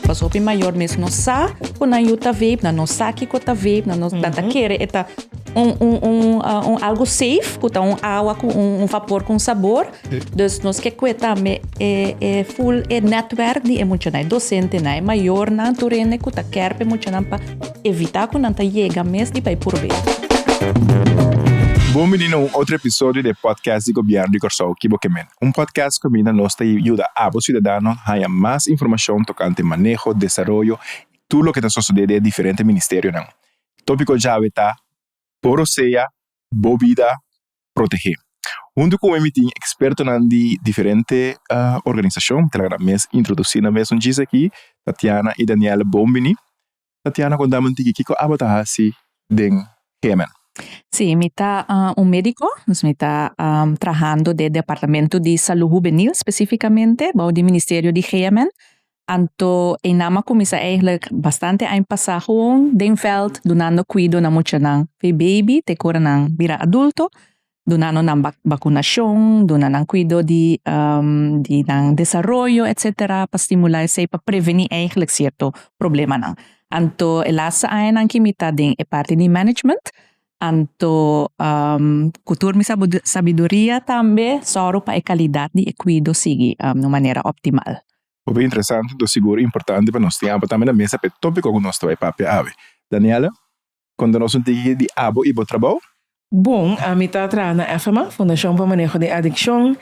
Paso hopi mayor mes no sa ku nan yu ta vape, nan no sa kiko ta vape, nan no nan ta kere e ta un un un un algo safe ku ta un awa ku un un vapor ku un sabor. Dus nos ke kue tambe e e full e netwerk di e muchanan, e dosentenan, e mayornan, tur hende ku ta kèr pa e muchanan pa evitá ku nan ta yega mes di bai purbe. Bon bini na un otro episodio di e podcast di Gobièrnu di Kòrsou Ki Bo Ke Men. Un podcast kaminda nos ta yuda abo siudadano haña mas informashon tokante maneho, desaroyo i tur loke ta sosodé den e diferente ministerionan. Tópiko djawe ta, Bo rosea, bo bida protegé. Huntu ku mi tin ekspertonan di diferente organisashon. Mi ta laga nan mes introdusí nan mes un djis aki, Tatiana i Danielle, bon bini. Tatiana, konta mi un tiki kiko abo ta hasi den GMN? Sí, mi ta un médiko, dus mi ta trahando den departamento di salú hubenil spesífikamente bou di ministerio di GMN. Anto einan a kuminsá eigenlijk bastante aña pasá gewoon den vèlt dunando kuido na muchanan fi baby te ku ora nan bira adulto, dunando nan bakunashon, duna nan kuido di di nan desaroyo etcetera pa stimulá esei pa prevení eigenlijk sierto problemanan. Anto e laatste añanan ki mi ta den e parti di management anto ku tur mi sabiduria tambe sòru pa e kalidat di e kuido sigui na un manera optimal. Hopi interesante enton sigur importante pa nos tin abo tambe na mesa pa e tópiko ku nos ta bai papia awe. Daniela, konta nos un tiki di abo i bo trabou. Bon, ami ta traha na FMA, Fundashon pa Maneho di Adikshon.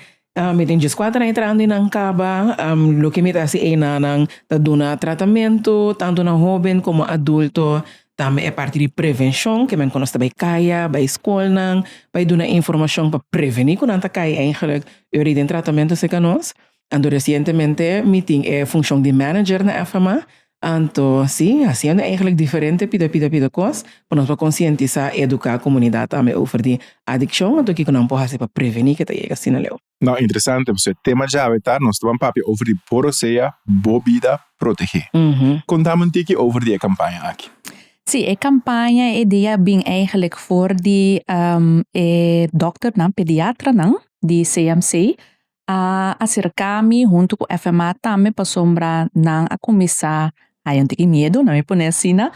Mi tin dieskuater aña trahando einan kaba. Loke mi ta hasi einanan ta duna tratamentu tantu na hóben komo adulto. Tambe e parti di prevenshon, ke men ku nos ta bai kaya, bai skolnan, bai duna informashon pa prevení ku nan ta kai eigenlijk ora den tratamentu serka nos. Anto resientemente mi tin e funshon di manager na FMA. Anto si, hasiendo eigenlijk diferente pida pida pida kos pa nos por konsientisá, eduká komunidat tambe over di adikshon anto kiko nan por hasi pa prevení ke ta yega asina leu. No, interesante, pasobra e tema djawe ta nos ta ban papia over di bo rosea, bo bida protegé. Kontami un tiki over di e kampaña aki. Si, e kampaña e dia bin eigenlijk for di e dòkternan, pediatranan di CMC a aserká mi huntu ku FMA tambe pasobra nan a kuminsá haña un tiki miedu, nan mi pone asina,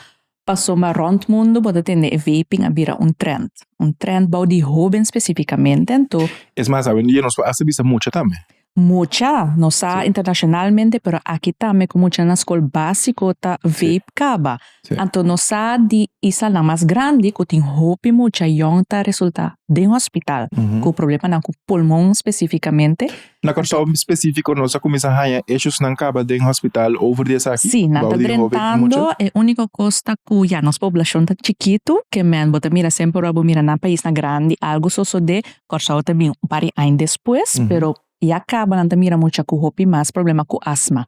pasobra rònt mundu bo ta tende e vaping a bira un trend, un trend bou di hóben spesífikamente, anto. Es mas, awendia nos por hasta bisa mucha tambe. Mucha, no sa internashonalmente, pero aki tambe ku mucha na skol básiko ta vape kaba. Anto nos sa di islanan mas grandi ku tin hopi mucha yòn ta resultá den hospital ku problemanan ku pulmon spesifikamente. Na Kòrsou spesífiko nos a kuminsá haña eshusnan kaba den hospital over di esaki? Sí, nan ta drentando. E úniko kos ta ku ya nos poblashon ta chikitu, ke men bo ta mira semper ora bo mira na paisnan grandi algu sosodé, Kòrsou ta bin un par di aña despues, pero Ya kaba nan ta mira mucha ku hopi mas problema ku asma.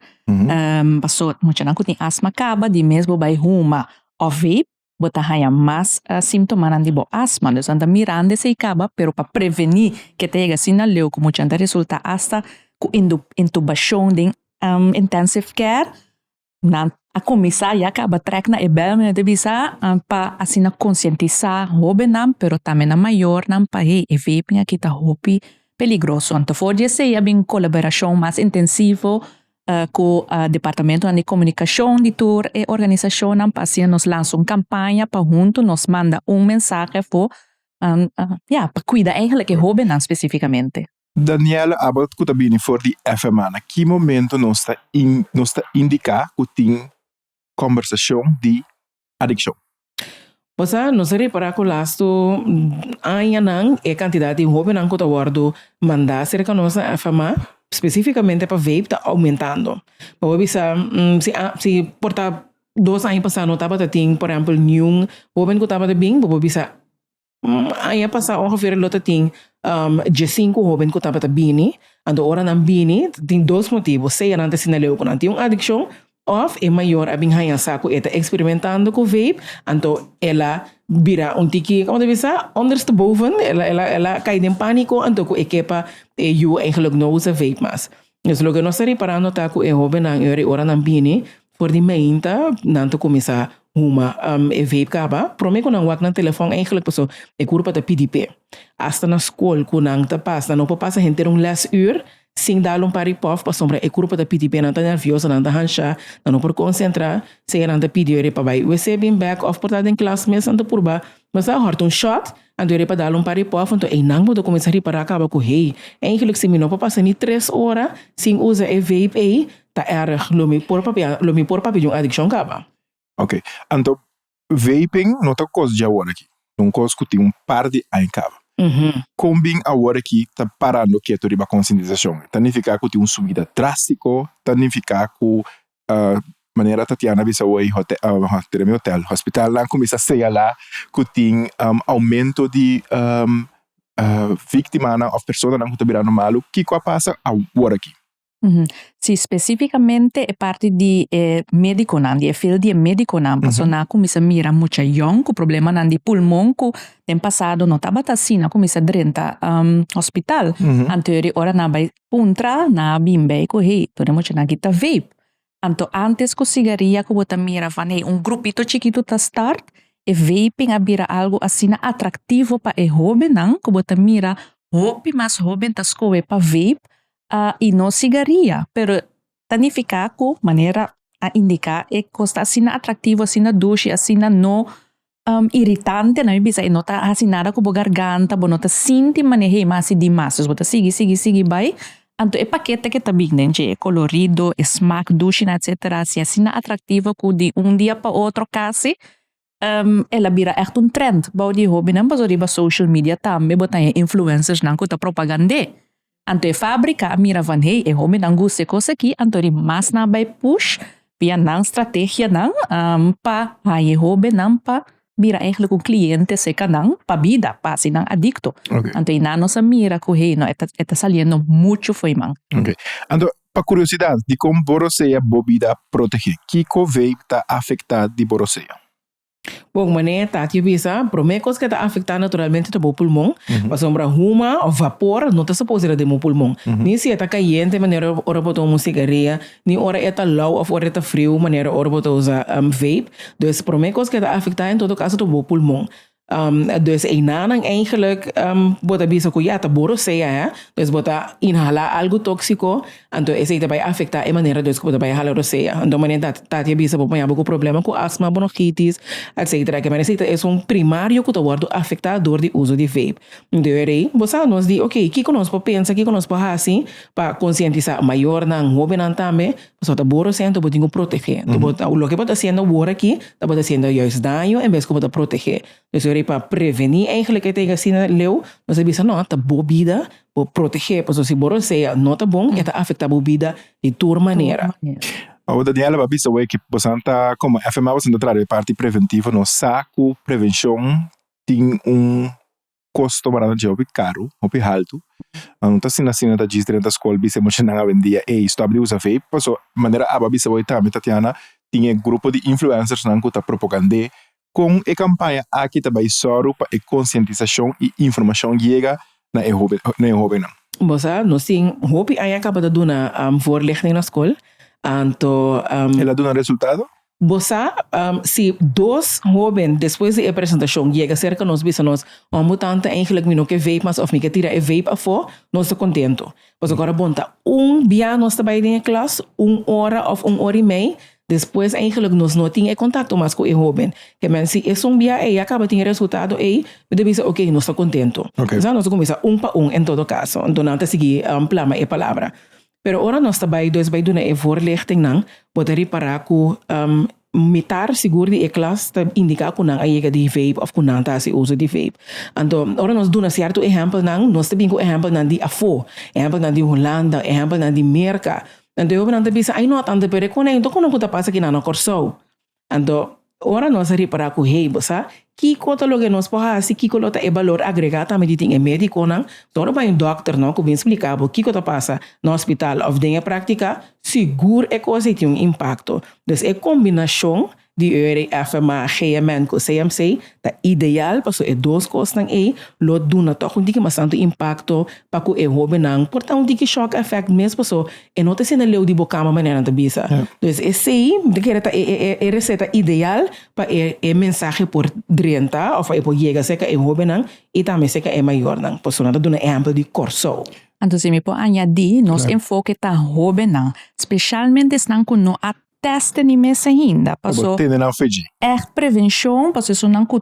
Paso muchanan ku tin asma kaba di mes bo bai huma òf vape bo ta haña mas simptomanan di bo asma. Dus nan ta mirando esei kaba pero pa prevení ke ta yega asina leu ku muchanan ta resulta asta ku intubashon den intensive care. Nan a kuminsá ya kaba trèk na e bèl mi ta bisa pa asina konsientisá hóbennan pero tambe nan mayornan pa hey e vaping aki ta hopi peligroso. Anto for di esei a bin kolaborashon mas intensivo ku departamentonan di komunikashon di tur e organisashonnan pa asina nos lansa un kampaña pa huntu nos manda un mensahe afó ya pa kuida eigentlik e hóbennan spesifikamente. Daniela, abo ku ta bini for di FMA, na ki momento nos ta nos ta indiká ku tin kòmbersashon di adikshon? Bo sa, nos a repará ku lastu añanan e kantidat di hóbennan ku ta wòrdu mandá serka nos na FMA, spesífikamente pa vape, ta oumentando. Bo por bisa, si si por ta dos aña pasá no tabata tin, por ehèmpel, niun hóben ku tabata bin, bo por bisa Aña pasá ongeveer lo ta tin diesinku hóben ku tabata bini. Anto ora nan bini tin dos motibu, sea nan ta asina leu ku nan tin un adikshon òf e mayor a bin haña sa ku e ta eksperimentando ku vape, anto el a bira un tiki, komo ta bisa, ondersteboven, el a el a el a kai den pániko anto ku e ke pa e yu eigenlik no usa vape mas. Dus loke nos ta riparando ta ku e hóbennan e ora nan bini for di meinta nan ta kuminsá huma e vape kaba promé ku nan wak nan telefòn eigenlijk paso e kurpa ta pidi p'e. Asta na skol ku nan ta pasa nan no por pasa henter un lès ür. sin dal un par di pòf pasobra e kurpa ta pidi p'e nan ta nervioso, nan ta hanshá, nan no por konsentrá, sea nan ta pidi ora pa bai wc bin bèk òf por ta den klas mes nan ta purba bo sa hòrta un shòt anto ora pa dal un par di pòf anto einan bo ta kuminsá ripará kaba ku hey eigenlijk si mi no por pasa ni tres ora sin usa e vape ei ta erg lo mi por papia lo mi por papia di un adikshon kaba. Ok, anto Vaping no ta kos dje awor aki, ta un kos ku tin un par di aña kaba. Kon bin awor aki ta parando ketu riba konsientisashon? Ta nifiká ku tin un subida drástiko? Ta nifiká ku manera Tatiana a bisa awor hotel, hospitalnan kuminsá señalá ku tin oumento di víktimanan òf personanan ku ta birando malu? Kiko a pasa awor aki? Si, spesífikamente e parti di e médikonan, di e field di e médikonan, pasobra nan a kuminsá mira mucha yòn ku problemanan di pulmon ku den pasado no tabata asina, a kuminsá drenta hospital. Anto yori ora nan a bai puntra, nan a bin bei ku hey, tur e muchanan aki ta vape. Anto antes ku sigaria ku bo ta mira van hey, un grupito chikitu ta start, e vaping a bira algu asina atraktivo pa e hóbennan ku bo ta mira hopi mas hóben ta skohe pa vape i no sigaria, pero ta nifiká ku manera a indiká e kos ta asina atraktivo, asina dushi, asina no iritante, nan mi bisa e no ta hasi nada ku bo garganta, bo no ta sinti manera hey mi a hasi dimas, dus bo ta sigui sigui sigui bai, anto e pakete ke ta bin den dje, e kolorido, e smak dushinan etsetera, si asina atraktivo ku di un dia pa otro kasi El a bira ègt un trend bou di hóbennan pasobra riba social media tambe bo ta haña influencersnan ku ta propagand'é. Anto e fábrika a mira van hey e hóbennan gusta e kos aki anto ri mas nan a bai push via nan strategianan pa haña e hóbennan pa bira eigenlijk un kliente serka nan pa bida pa hasi nan adikto. Anto einan nos a mira ku hey no e ta e ta saliendo muchu fo'i man. Anto Pa kuriosidat, dikon bo rosea bo bida protegé? Kiko vape ta afektá di bo rosea? Bon, manera Tati a bisa, promé kos ke ta afektá naturalmente ta bo pulmon, pasobra huma òf vapor no ta suppose ta den bo pulmon. Ni si e ta kayente manera ora bo ta huma un sigaria, ni ora e ta lou òf ora e ta friu manera ora bo ta usa vape. Dus promé kos ke ta afektá en todo kaso ta bo pulmon. Dus einanan eigenlijk bo ta bisa ku ya ta bo rosea hè, dus bo ta inhalá algu tóksiko, anto esei ta bai afektá e manera dus ku bo ta bai hala rosea. Anto manera Tati a bisa bo paña bo ku problema ku asma, bronchitis, etcetera. Ke manera esei ta esun primario ku ta wòrdu afektá dor di uso di vape. Anto e rei bo sa nos di oke kiko nos por pensa, kiko nos por hasi pa konsientisá mayornan, hóbennan tambe, Pasobra ta bo rosea anto bo tin ku protegé. Anto bo ta loke bo ta hasiendo awor aki ta bo ta hasiendo juist daño en bes ku bo ta protegé. Dus ora pa prevení eigenlijk e tega asina leu nos a bisa no ta bo bida bo protegé pasobra si bo rosea no ta bon e ta afektá bo bida di tur manera. Awor Daniela bo a bisa awor ki boso ta komo FMA boso ta traha e parti preventivo nos sa ku prevenshon tin un Kosto barata dje hopi karu, hopi haltu. No ta asina asina ta djis drenta skol bisa e muchanan awendia ey stop di usa vape paso manera abo a bisa bo tambe Tatiana tin e grupo di influencersnan ku ta propagand'é kon e kampaña aki ta bai sòru pa e konsientisashon i informashon yega na e na e hobennan. Bo sa nos tin hopi aña kaba ta duna voorlichting na skol anto. El a duna resultado? Bo sa, si dos hoben despues di e presentashon yega serka nos bisa nos, Homber tanta eigenlijk mi no ke vape mas of mi ke tira e vape afó, nos ta kontentu. Pasobra ora bon ta un bia nos ta bai den e klas, un ora of un ora i mei, despues eigenlijk nos no tin e kontakto mas ku e hoben. Ke men si esun bia ei a kaba tin e resultado ei, mi ta bisa oke, nos ta kontentu. Sa nos ta kuminsá un pa un en todo kaso. Anto nan ta sigui plama e palabra. Pero ora nos ta bai dus bai duna e voorlichtingnan, bo ta ripará ku mitar sigur di e klas ta indiká ku nan a yega di vape òf ku nan ta hasi uso di vape. Anto ora nos duna sierto ehèmpelnan, nos ta bin ku ehèmpelnan di afó, ehèmpelnan di Hulanda, ehèmpelnan di Merka. Anto e hobennan ta bisa, ai no, tante pero e konei, toko no ku ta pasa akinan na Kòrsou. Anto, ora nos a ripará ku, hey, bo sa, kiko ta loke nos por hasi, kiko lo ta e balor agregá tambe di tin e médikonan? So ora bai un dòkter, no, ku bin splika bo kiko ta pasa na hospital òf den e práktika, sigur e kos ei tin un impakto. Dus e kombinashon di URFMA, GMN ku CMC ta ideal pasobra e dos kosnan ei lo duna tòg un tiki mas tantu impakto pa ku e hóbennan. Por ta un tiki shock effect mes pasobra E no ta asina leu di bo kama manera nan ta bisa. Dus esei mi ta kere ta e reseta ideal pa e mensahe por drenta of pa e por yega serka e hobennan i tambe serka e mayornan. Pasobra nan ta duna ehèmpel di Kòrsou. Anto si mi por añadí, nos enfoke ta hóbennan, spesialmente esnan ku no a tèste ni mes ainda, paso. Bo tene nan fedji. Ègt prevenshon, paso esunnan ku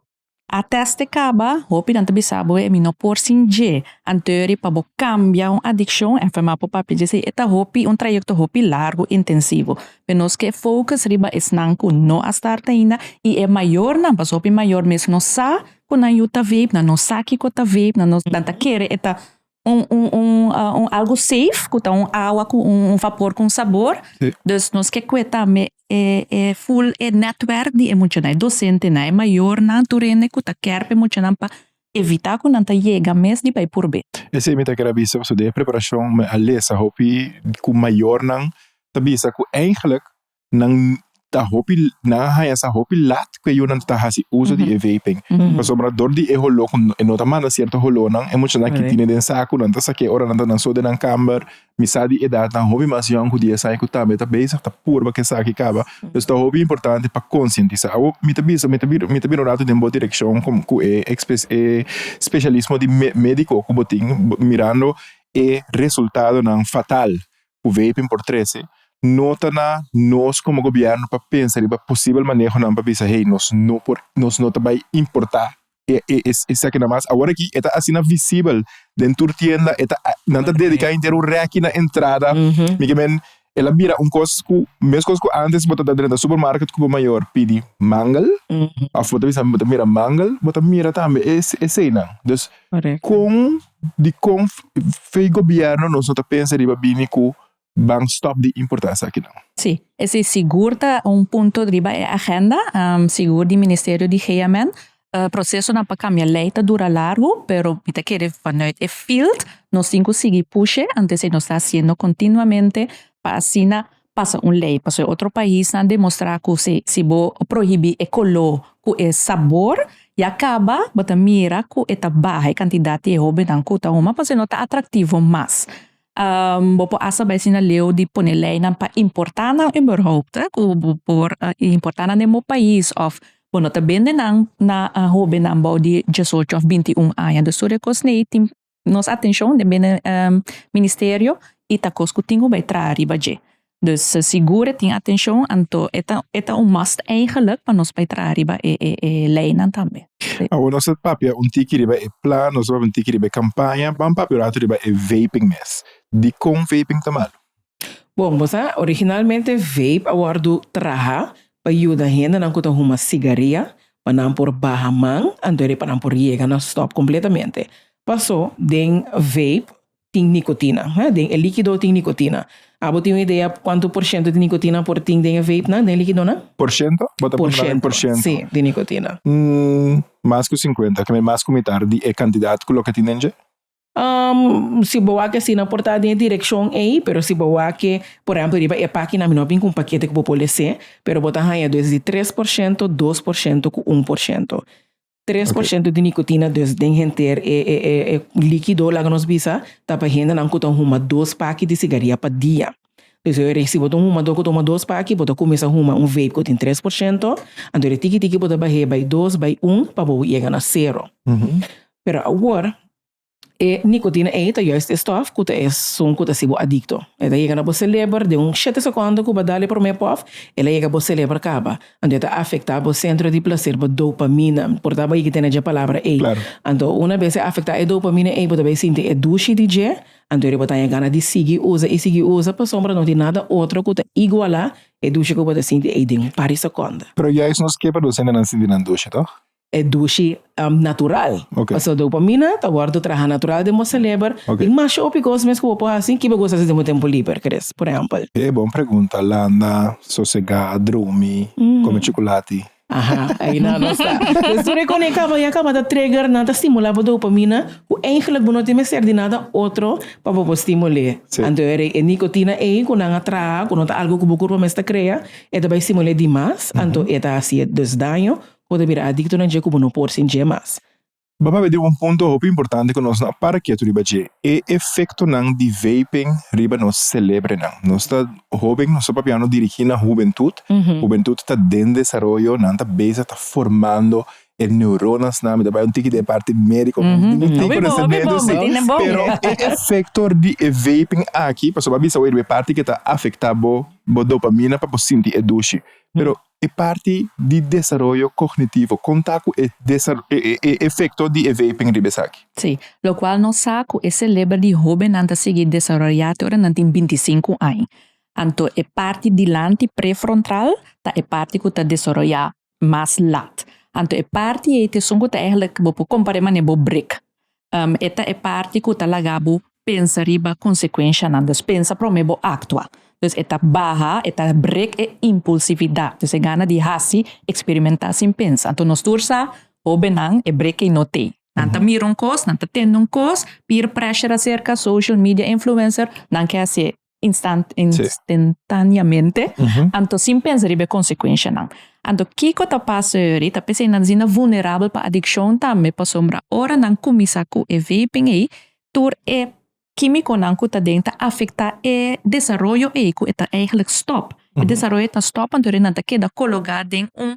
a tèste kaba, hopi nan ta bisa bo, e mi no por sin dje. Anto pa bo kambia un adikshon, FMA por papia dje esei, e ta hopi, un trayekto hopi largu, intensivo. Pero nos ke focus riba esnan ku no a start ainda i e mayornan, paso hopi mayor mes no sa ku nan yu ta vape, nan no sa kiko ta vape, nan no, nan ta kere e ta un un un un algu safe ku ta un awa ku un vapor ku un sabor. Dus nos ke kue tambe e e full e netwerk di e muchanan, e dosentenan, e mayornan, tur hende ku ta kèr pa e muchanan pa evitá ku nan ta yega mes di bai purb'é. Esei mi ta kere a bisa pasobra den e preparashon mi a lesa hopi ku mayornan ta bisa ku eigenlijk nan ta hopi nan a haña sa hopi lat ku e yunan ta hasi uso di e vaping pasobra dor di e holó ku e no ta manda sierto holónan e muchanan ki tine den saku nan ta sak'é ora nan ta nan so den nan kamber mi sa di edatnan hopi mas yòn ku dies aña ku tambe ta bezig ta purba ku esaki kaba dus ta hopi importante pa konsientisá awor mi ta bisa mi ta bira mi ta bira un ratu den bo direkshon ku e e spesialismo di médiko ku bo tin mirando e resultadonan fatal ku vaping por trese, no ta na nos komo gobièrnu pa pensa riba posibel manehonan pa bisa hey nos no por nos no ta bai importá e e esakinan mas. Awor aki e ta asina visibel den tur tienda e ta nan ta dediká henter un rèki na entrada mi ke men el a bira un kos ku meskos ku ántes bo ta drenta supermarket ku bo mayor pidi mangel òf bo ta bisa bo ta mira mangel bo ta mira tambe eseinan. Dus kon Dikon fe gobierno nos no ta pensa riba bini ku ban stop di importa esakinan? Sí, esei sigur ta un punto riba e agenda, sigur di Ministerio di GMN. Procesonan pa cambia ley ta dura largo, pero mi ta kere vanuit e field nos tin cu sigui pushe, anto esei nos ta haciendo continuamente pa asina pasa un ley. Pasobra e otro paisnan demostra cu si si bo prohibi e color cu e sabor ya caba bo ta mira cu e ta baha e cantidad di e hobennan cu ta huma pasobra no ta atractivo mas. Bo por hasta bay asina leu di pone leynan pa importa nan uberhaupt cu bo por importa nan den bo pais of bo no ta bende nan na hobennan bou di diesocho of binti un aña. Dus tur e cosnan tin nos atencion den bene ministerio y ta cos cu tin cu bay traha riba dje. Dus sigur e tin atencion anto e ta e ta un must eigenlijk pa nos bay traha riba e e e leynan tambe. Awor nos ta papia un tiki riba e plan, nos ta papia un tiki riba e campaña, ban papia un rato riba e vaping mes. Dicon vaping ta malo? Bon, bo sa, originalmente vape a wòrdu traha pa yuda hendenan ku ta huma sigaria pa nan por baha man anto pa nan por yega na stòp kompletamente. Pasó den vape tin nikotina, den e líkido tin nikotina. Abo tin un idea kuantu por shento di nikotina por tin den e vapenan, den e líkidonan? Por shento? Bo ta puntra den por shento? Sí, di nikotina. Mas ku sinkuenta, mas ku mitar di e kantidat ku loke tin den dje? Si bo wak asina por ta den e direkshon ei, pero si bo wak por ehèmpel riba e página mi no a bin ku un pakete ku bo por les'é, pero bo ta haña dus di 3%, 2% ku 1%. 3% di nikotina dus den henter e e e e líkido laga nos bisa ta pa hendenan ku ta huma dos paki di sigaria pa dia. Dus e si bo ta un humadó ku ta huma dos paki bo ta kuminsá huma un vape ku tin 3%, anto di tiki tiki bo ta bah'é bai dos bai un pa bo yega na sero. Pero awor, e nikotina ei ta juist e stof ku ta esun ku ta hasi bo adikto. E ta yega na bo seleber den un shete sekondo ku bo a dal e promé pòf, el a yega bo seleber kaba. Anto e ta afektá bo sentro di plaser, bo dopamina. Por ta bo a yega tene dje palabra ei. Anto una bes e afektá e dopamina ei, bo ta bai sinti e dushi di dje, anto bo ta haña gana di sigui usa i sigui usa pasobra no tin nada otro ku ta igualá e dushi ku bo ta sinti ei den un par di sekondo. Pero juist nos ke pa nos hendenan sinti nan dushi, tòg? E dushi natural. Pasobra dopamina ta wòrdu traha natural den bo seleber. Tin masha hopi kos mes ku bo por hasi ki bo gusta hasi den bo tempu liber, Chris, por ehèmpel. E bon pregunta. Landa, sosegá, drumi, kome chukulati. Aha, einan nos ta. Pues tur e kos ei kaba ya kaba ta trigger, nan ta stimulá bo dopamina ku eigentlik bo no tin mester di nada otro pa bo por stimul'é. Anto e nikotina ei ku nan a traha, ku no ta algu ku bo kurpa mes ta krea, e ta bai stimul'é dimas, anto e ta hasié dus daño. Bo ta bira adikto na dje ku bo no por sin dje mas. Bo papia di un punto hopi importante ku nos no a para ketu riba dje, e efektonan di vaping riba nos selebrenan. Nos ta hoben, nos ta papiando dirigí na hubentut. Hubentut ta den desaroyo, nan ta bezig ta formando e neuronasnan. Mi ta bai un tiki den e parti médiko, mi tin konosementu si, pero e efekto di e vaping aki, pasobra bo a bisa awor riba e parti ke ta afektá bo bo dopamina pa bo sinti e dushi, pero E parti di desaroyo kognitivo, kon ta ku e e efekto di e vaping riba esaki? Sí, lokual nos sa ku e seleber di hóbennan ta sigui desaroyá te ora nan tin bintisinku aña. Anto e parti dilanti prefrontral ta e parti ku ta desaroyá mas lat. Anto e parti ei ta esun ku ta eigenlijk bo por kompar'é manera bo brek. E ta e parti ku ta laga bo pensa riba konsekuenshanan. Dus pensa promé bo aktua. Dus e ta baha, e ta brek e impulsividat. Dus e gana di hasi, eksperimentá sin pensa. Anto nos tur sa, hóbennan e brek ei no t'ei. Nan ta mira un kos, nan ta tende un kos, peer pressure aserka, social media influencer, nan ke hasié. instant instantaneamente anto sin pensa riba e consecuencianan. Anto kico ta pasa yori ta p'esey nan asina vulnerabel pa adiccion tambe pasobra ora nan cuminsa cu e vaping ey tur e quimiconan cu ta den ta afecta e desaroyo ey cu e ta eigenlijk stop. E desaroyo ta stop anto nan ta keda cologa den un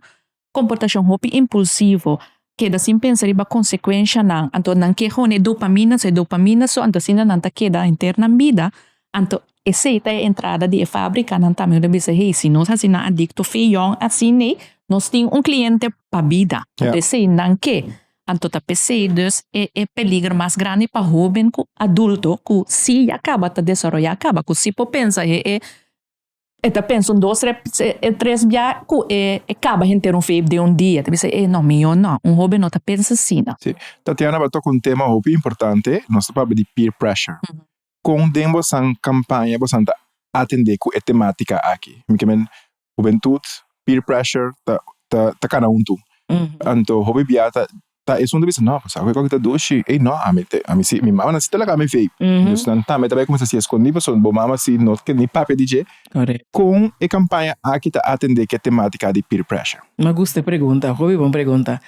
Komportashon hopi impulsivo, keda sin pensa riba konsekuenshanan, anto nan ke hone dopamina so e dopamina so, anto asina nan ta keda henter nan bida, anto esei ta e entrada di e fabrikanan tambe ku ta bisa hey si nos hasi nan adikto fe yòn asinei nos tin un kliente pa bida, anto esei nan ke, anto ta p'esei dus e e peliger mas grandi pa hoben ku adulto ku si ya kaba ta desaroyá kaba ku si por pensa he e E ta pensa un dos tres bia ku e kaba henter un vape den un dia. Ta bisa e no mihó no. Un hoben no ta pensa asina. Sí. Tatiana bo a toka un tema hopi importante. Nos ta papia di peer pressure. Kon den bosan kampaña bosan ta atendé ku e temátika aki? Mi ke men hubentut, peer pressure ta ta kana huntu. Anto hopi bia ta Ta esun ta bisa, no, sa ku e koki ta dushi. Ey no, ami te, ami si, mi mama nan si ta laga mi vape. Dus nan tambe ta bai kuminsá hasi eskondí pasobra bo mama si no ke ni papia di dje. Kon e kampaña aki ta atendé ku e temátika di peer pressure? Mi a gusta e pregunta, hopi bon pregunta.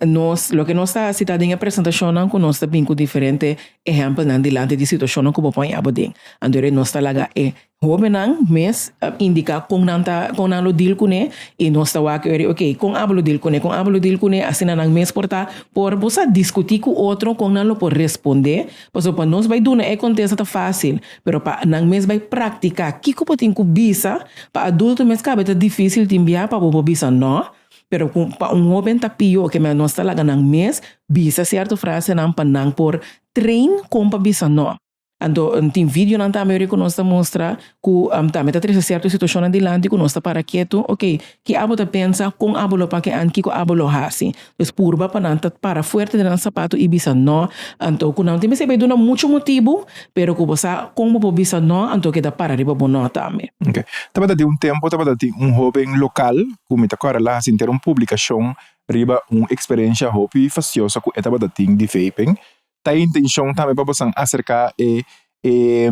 Nos, loke nos ta hasi ta den e presentashonnan ku nos ta bin ku diferente ehèmpelnan dilanti di situashonnan ku bo por haña bo den. Anto nos ta laga e Hóbennan mes a indiká kon nan ta kon nan lo deal kuné i nos ta wak eri oke kon abo lo deal kuné kon abo lo deal kuné asina nan mes por ta por bo sa diskutí ku otro kon nan lo por respondé pasobra pa nos bai duna e kontesta ta fásil pero pa nan mes bai praktiká kiko bo tin ku bisa pa adulto mes kabe ta difísil tin bia pa bo por bisa nò pero ku pa un hóben ta pió ke nos ta laga nan mes bisa sierto frasenan pa nan por train kon pa bisa nò. Anto tin videonan tambe ori ku nos ta mustra ku tambe ta trese sierto situashonnan dilanti ku nos ta para ketu, ok, ki abo ta pensa, kon abo lo pake an, kiko abo lo hasi. Dus purba pa nan ta para fuerte den nan sapato i bisa no. Anto ku nan tin mester bai duna muchu motibu, pero ku bo sa kon bo por bisa no, anto keda para riba bo no tambe. Ok. Tabata tin un tempu tabata tin un hoben lokal ku mi ta kòrda la hasi henter un publikashon riba un eksperensha hopi fastiosa ku e tabata tin di vaping. Ta e intencion tambe pa bosan acerca e e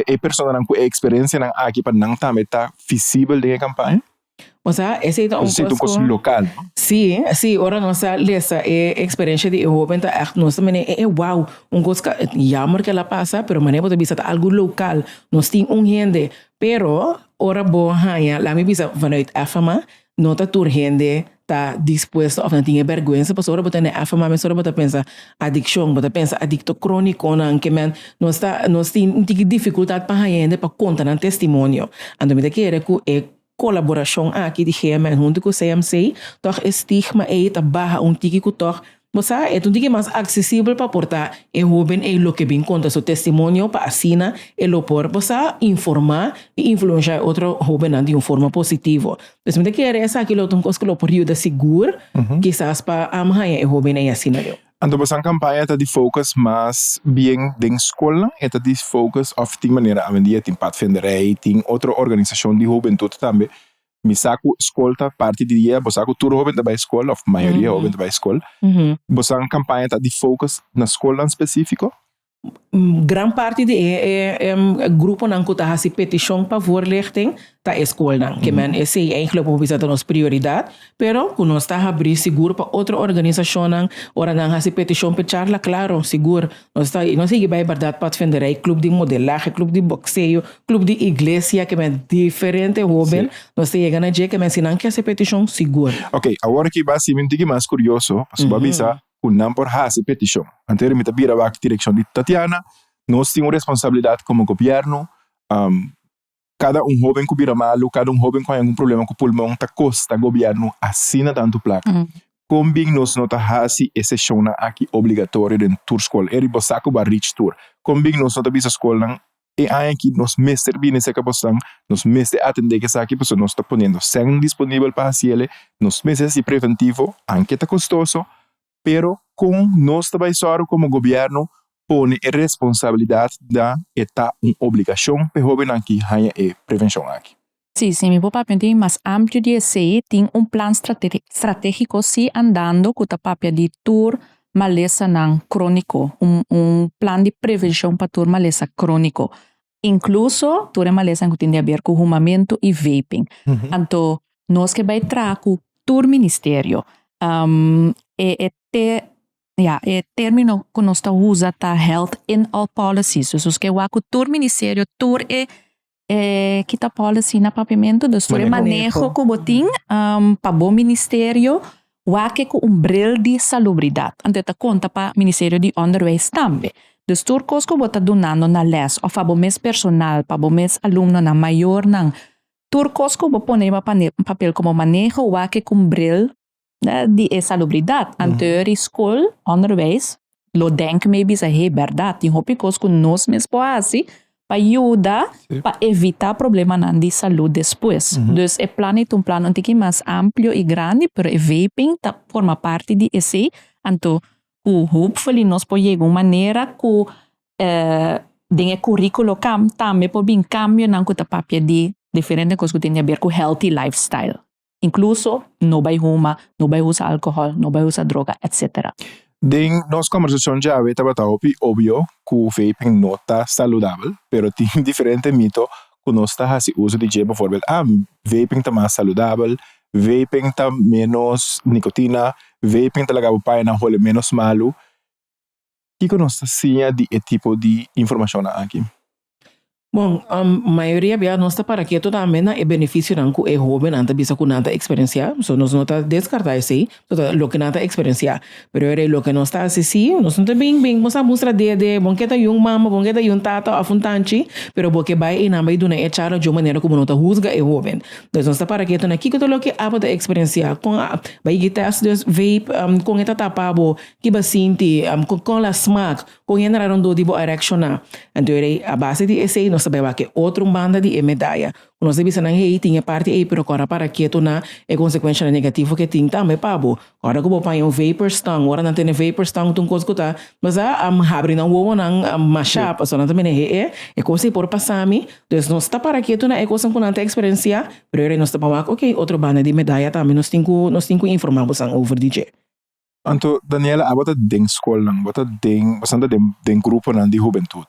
e personanan cu e experiencianan aki pa nan tambe ta visibel den e campaña? Osea, esey ta un Esey ta un cos local, no? Sí, sí, ora nos a lesa e experiencia di e hoben ta echt nos ta mene e wow, un cos ca jammer cu el a pasa, pero manera bo ta bisa ta algo local, nos tin un hende, pero ora bo haña, laat mi bisa vanuit FMA, No ta tur hende ta dispuesto of nan tin e berguensa pasobra bo ta na e FMA mesora bo ta pensa adikshon, bo ta pensa adikto krónikonan ke men nos ta nos tin un tiki difikultat pa haña hende pa konta nan testimonio. Anto mi ta kere ku e kolaborashon aki di GMN huntu ku CMC tòg e stigma ei ta baha un tiki ku tòg Bo sa, e ta un tiki mas aksesibel pa por ta e hóben ei loke bin konta su testimonio pa asina e lo por, bo sa, informá i influenshá e otro hóbennan di un forma positivo. Dus mi ta kere esaki lo ta un kos ku lo por yuda sigur kisas pa haña e hóben ei asina leu. Anto boso kampaña ta di focus mas bien den skolnan? E ta di focus òf tin manera awendia tin padvinderij, tin otro organisashon di hubentut tambe Mi sa ku skol ta parti di dia, bo sa ku tur hoben ta bai skol òf mayoria hoben ta bai skol. Boso kampaña ta di focus na skolnan spesífiko? Gran parti di e gruponan ku ta hasi petishon pa voorlichting ta e skolnan. Ke men esei eigenlijk por bisa ta nos prioridat, pero ku nos ta habrí sigur pa otro organisashonnan ora nan hasi petishon pa e charla, klaro, sigur. Nos ta nos sigui bai bèrdat padvinderij, klup di modelahe, klup di bokseo, klup di iglesia, ke men diferente hóben nos ta yega na dje, ke men si nan ke hasi petishon, sigur. Oké, awor aki ba si mi un tiki mas kurioso, pasobra bo a bisa ku nan por hasi petishon. Anterior mi ta bira wak direkshon di Tatiana, nos tin un responsabilidat komo gobièrnu, kada un hóben ku bira malu, kada un hóben ku haña algun problema ku pulmon ta kosta gobièrnu asina tantu plaka. Kon bin nos no ta hasi e seshonnan aki obligatorio den tur skol? E riba sa ku bo a reach tur. Kon bin nos no ta bisa skolnan E aña aki nos mester bini serka bosan, nos mester atendé ku esaki pasobra nos ta poniendo sèn disponibel pa hasiel, nos mester hasi preventivo, anke ta kostoso, pero kon nos ta bai sòru komo gobièrnu pone e responsabilidat na e ta un obligashon pa e hóbennan ki haña e prevenshon aki. Sí, si mi por papia un tiki mas amplio di esei, tin un plan stratégiko sí andando ku ta papia di tur malesanan króniko, un un plan di prevenshon pa tur malesa króniko, inkluso tur e malesanan ku tin di aber ku humamentu i vaping. Anto nos ke bai traha ku tur ministerio. E e te ya e término ku nos ta usa ta health in all policies, dus nos ke wak ku tur ministerio tur e E kita policy na papiamentu, dus tur e maneho ku bo tin pa bo ministerio wak e ku un bril di salubridat. Anto e ta konta pa Ministerio di Onderwijs tambe. Dus tur kos ku bo ta dunando na lès òf pa bo mes personal, pa bo mes alumnonan, mayornan, tur kos ku bo pone riba papel komo maneho wak e ku un bril di e salubridat. Anto di skol, onderwijs, lo denk mee bisa hey bèrdat tin hopi kos ku nos mes por hasi pa yuda pa evitá problemanan di salud despues. Dus e plan ei ta un plan un tiki mas amplio i grandi pero e vaping ta forma parti di esei anto ku hopefully nos por yega un manera ku den e curriculo tambe por bin kambionan ku ta papia di diferente kos ku tin di haber ku healthy lifestyle. Inkluso no bai huma, no bai usa alkohòl, no bai usa droga, etc. Den nos kombersashon djawe tabata hopi obvio ku vaping no ta saludabel, pero tin diferente mito ku nos ta hasi uso di dje, bijvoorbeeld, ah, vaping ta mas saludabel, vaping ta menos nikotina, vaping ta laga bo pañanan hole menos malu. Kiko nos ta siña di e tipo di informashonnan aki? Bon, mayoria bia nos ta para ketu tambe na e benefisionan ku e hóbennan ta bisa ku nan ta eksperensiá. So nos no ta deskartá esei, so ta loke nan ta eksperensiá. Pero ora loke nos ta hasi sí, nos no ta bin bin bo sa mustra dede, bo ke ta yun mama, bo ke ta yun tata òf un tanchi, pero bo ke bai einan bai duna e charla di un manera ku bo no ta husga e hóben. Dus nos ta para ketu na kiko ta loke abo ta eksperensiá, kon a bai ki tèst dus vape, kon e ta tapa bo, Ki bo a sinti? Kon la smak? Kon hende na rondó di bo a reakshoná? Anto e rei, a base di esei nos ta bai wak e otro un banda di e medaya. Ku nos ta bisa nan, Hey, tin e parti ei, pero kòrda para ketu na e konsekuenshanan negativo ku e tin tambe pa bo. Ora ku bo paña un vapor stang, ora nan tene vapor stang ta un kos ku ta, bo sa, habri nan wowonan mashá, pasobra nan ta mira, hey, e kos ei por pasa mi. Dus nos ta para ketu na e kosnan ku nan ta eksperensiá, pero e rei nos ta ban wak, oke, otro banda di medaya tambe nos tin ku, nos tin ku informá bosan over di dje. Anto, Daniela, abo ta den skolnan, bo ta den, bosan ta den, den gruponan di hubentut.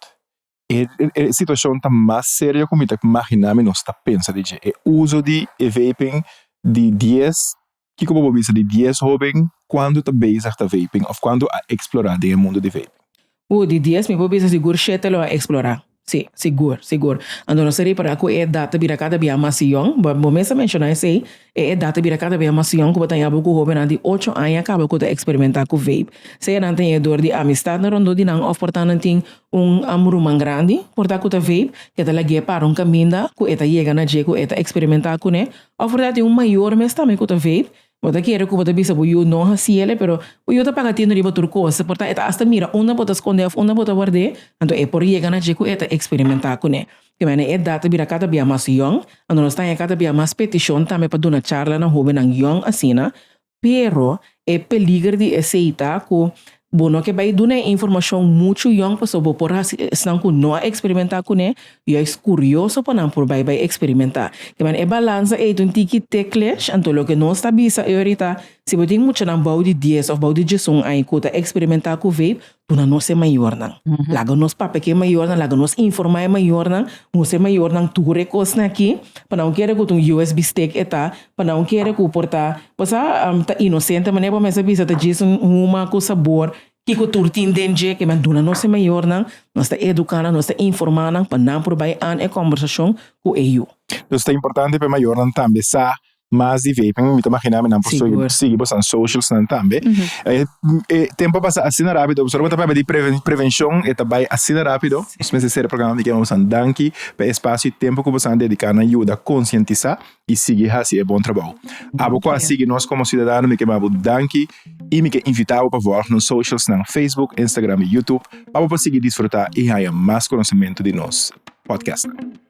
E, e situashon ta mas serio ku mi ta imaginá mi nos ta pensa di dje. E uso di e vaping di dies, kiko bo por bisa di dies hóben, kuantu ta bezig ta vaping òf kuantu a eksplorá den e mundu di vaping? Di dies mi por bisa sigur shete lo a eksplorá. Sí, sigur, sigur. Anto nos ta ripará ku e edat ta bira kada bia mas yòn. Bo bo mes a menshoná esei, e edat ta bira kada bia mas yòn ku bo ta haña bo ku hóbennan di ocho aña kaba ku ta eksperimentá ku vape. Sea nan ta haña dor di amistatnan rondó di nan òf por ta nan tin un ruman grandi por ta ku ta vape, ke ta lag'é para un kaminda ku e ta yega na dje ku e ta eksperimentá kuné. Òf por ta tin un mayor mes tambe ku ta vape Bo ta kere ku bo ta bisa bo yu no hasi el, pero bo yu ta paga tinu riba tur kos. Por ta e ta asta mira unda bo ta skond'é òf unda bo ta ward'é, anto e por yega na dje ku e ta eksperimentá kuné. Te manera e edat ta bira kada bia mas yòn, anto nos ta haña kada bia mas petishon tambe pa duna charla na hóbennan yòn asina. Pero e peliger di esei ta ku bo no ke bai duna e informashon muchu yòn pasobra bo por hasi esnan ku no a eksperimentá kuné Juist curioso pa nan por bai bai experimenta. Ke man e balansa ei ta un tiki ticklish, anto loke nos ta bisa e ora ta, si bo tin muchanan bou di dies of bou di diesun aña ku ta experimenta ku vape, Duna nos e mayornan. Laga nos papia ku e mayornan, laga nos informá e mayornan, mustra e mayornan tur e kosnan aki, pa nan kere ku ta un USB stick e ta, pa nan kere ku por ta, bo sa, ta inosente manera bo mester bisa ta djis un huma ku sabor, kiko tur tin den dje, ke men duna nos e mayornan, nos ta eduká nan, nos ta informá nan pa nan por bai an e kòmbersashon ku e yu. Dus ta importante pa e mayornan tambe sa mas di vaping, mi ta magina mi nan por Sigur. sigui boso socials nan tambe. E, e tempo a pasa asina rapido, pasobra bo ta papia di preven, prevencion, e ta bai asina rapido. Nos mester sera programa di kema boso danki pa e espacio y tempo ku boso a dedica na yuda concientisa y sigui haci e bon trabou. Abo ku a sigui nos como ciudadano mi kema bo danki y mi ke invita bo pa volg nos socials nan Facebook, Instagram y YouTube pa bo por sigui disfruta y haya mas conocemento di nos podcast nan.